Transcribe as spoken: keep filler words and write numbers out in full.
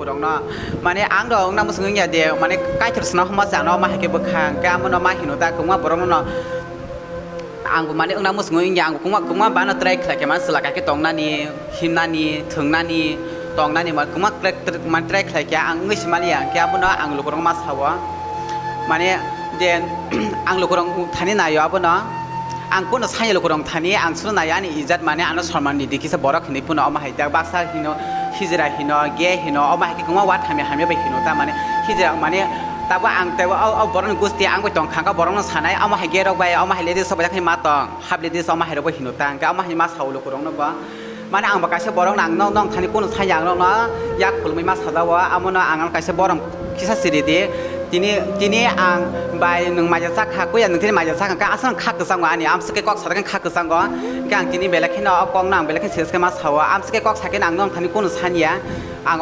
Borokno, mane, ang rok wngna muchung wngya de, mane, Kaitor swnam hwnma se ano ma hai khe bwkha, hwnkhe amo no ma hino ta, kwbangma borok no ang bo, mane, wngna muchung wngya, ang bo kwbangma, kwbangma bana try khlai khe, mane, chwla kha khe tongnani, himnani, thwngnani, tongnani, mane, kwbangma try, try, mane, try khlai khe ang wngwi se mani ya, hwnkhe abo no ang lukurok ma sao, mane, je ang lukurok thani naio abo no. Ang kuno sanya lukurok thani, ang suno nai ani ijat mane ano sorman ni dikisa borok hinwi puno omo hai tak baksa hino, hijra hino, ge hino, omo hai khe kwbangma word hamya hamya bai hino ta mane hijra mane tabo ang tebo o, o borok ni gusti ang bai tong kha, borok no sanai omo hai ge rok bai omo hai ladies rok bai ma tong, half ladies omo hai rok bai hino ta, hwnkhe omo hai ma sao lukurok no bo. Mane ang bo kaisa borok nang nong nong thani kuno sanya ang nong no yak khulumui ma sajao, amo no ang kaisa borok kisa siri di. Tini, tini ang bai nwng maija chakha, kuya nwng tini maija chakha, ka aswk kha kwchango ani, amswk khe kok sajakhe kha kwchango. Hwnkhe ang tini belai kheno o kok no ang belai khe serious khe ma sao, amswk khe kok sakhe ang nong thani kuno sanya. Ang o